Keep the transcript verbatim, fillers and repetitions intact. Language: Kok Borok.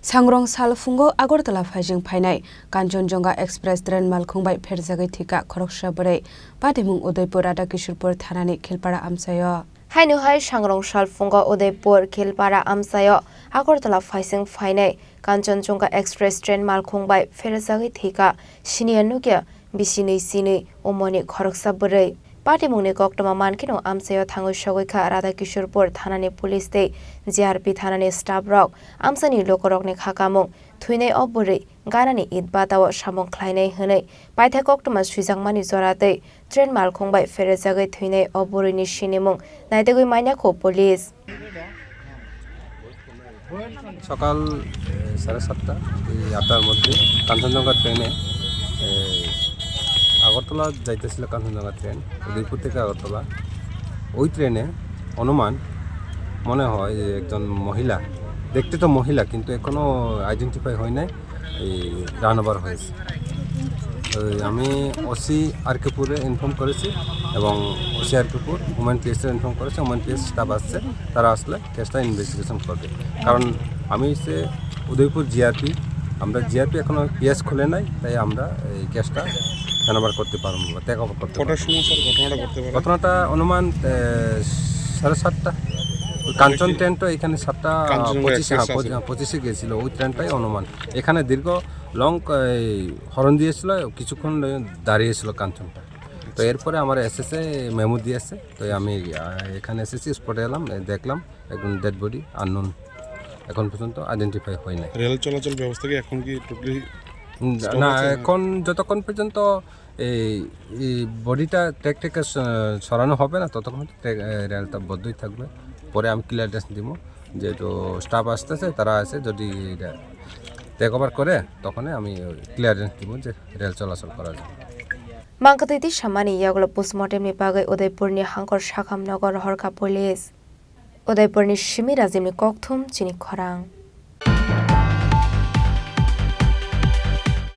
Sangrong sal phungo Agartala phaising phainai Kanchanjunga Express train malkhung bai pherjagwi thwikha khoroksa bwrwi. Patimung Udaipur Radhakishorpur thanani Khilpara amchaio. Haino hai sangrong sal phungo Udaipur Khilpara amchaio Agartala phaising phainai Kanchanjunga Express train malkhung bai pherjagwi thwikha siniya nukya bisinwi sinwi umoni khoroksa bwrwi. Patimungni koktwma mankheno amchaio thangwi sogwi kha Radhakishorpur thanani police tei G R P thanani staff rok. Amchaini lukurokni khakamung thwinai o bwrwi ganani it batao samung khlainai hwnwi paithak koktwma swijakmani jora tei train malkhung bai pherejagwi thwinai o bwrwini sinimung naitugwi manya kho police. সকাল এ, সাড়ে সাতটা এই আটটার মধ্যে কাঞ্চনজঙ্ঘা ট্রেনে এ, আগরতলা যাইতেছিল কাঞ্চনজঙ্ঘা ট্রেন, উদয়পুর থেকে আগরতলা। ওই ট্রেনে অনুমান মনে হয় যে একজন মহিলা, দেখতে তো মহিলা কিন্তু এখনও আইডেন্টিফাই হয় নাই, এই রান ওভার হয়েছে। ওই আমি ওসি আরকেপুরে ইনফর্ম করেছি এবং ওসি আরকেপুর ওমেন পিএসে ইনফর্ম করেছে, ওমেন পিএস স্টাফ আসছে, তারা আসলে কেসটা ইনভেস্টিগেশন করবে। কারণ আমি হচ্ছে উদয়পুর জিআরপি, আমরা জিআরপি এখনো পিএস খুলে নাই, তাই আমরা এই কেসটা হ্যান্ড ওভার করতে পারবো বা টেক ওভার করতে কটার পারবো। সময় স্যার ঘটনাটা ঘটতে পারে? ঘটনাটা অনুমান এ, সাড়ে সাতটা। ওই কাঞ্চন ট্রেন তো এখানে সাতটা কাঞ্চনজঙ্ঘা পঁচিশে, হ্যাঁ, এক্সপ্রেস আছে। পঁচিশ- পঁচিশে গেছিল, ওই ট্রেনটাই অনুমান। এখানে দীর্ঘ লং এই হর্ন দিয়েছিল, কিছুক্ষণ দাঁড়িয়েছিল কাঞ্চনটা। তো এরপরে আমার এসএসএ মেমো দিয়েছে, তো আমি আহ, এখানে এসেছি, স্পটে এলাম, এই দেখলাম একজন ডেড বডি আননোন, এখন পর্যন্ত আইডেন্টিফাই হয় নাই। রেল চলাচল ব্যবস্থা কি এখন কি টোটালি না, এখন যতক্ষণ পর্যন্ত এই এই বডিটা ট্রেক থেকে স- সরানো হবে না, ততক্ষণ ট্রেক- এ, রেলটা বন্ধই থাকবে। পরে আমি ক্লিয়ারেন্স দিব, যেহেতু স্টাফ আসতেছে, তারা আছে, যদি এটা টেক ওভার করে, তখনই আমি ক্লিয়ারেন্স দিব যে রেল চলাচল করা যায়। Mangkatwi tei samani yagulo postmortem ni bagwi Udaipur ni Hangkor Sakham nogo rohorkha police. Udaipur ni simi Rajib ni kokthum chini khorang.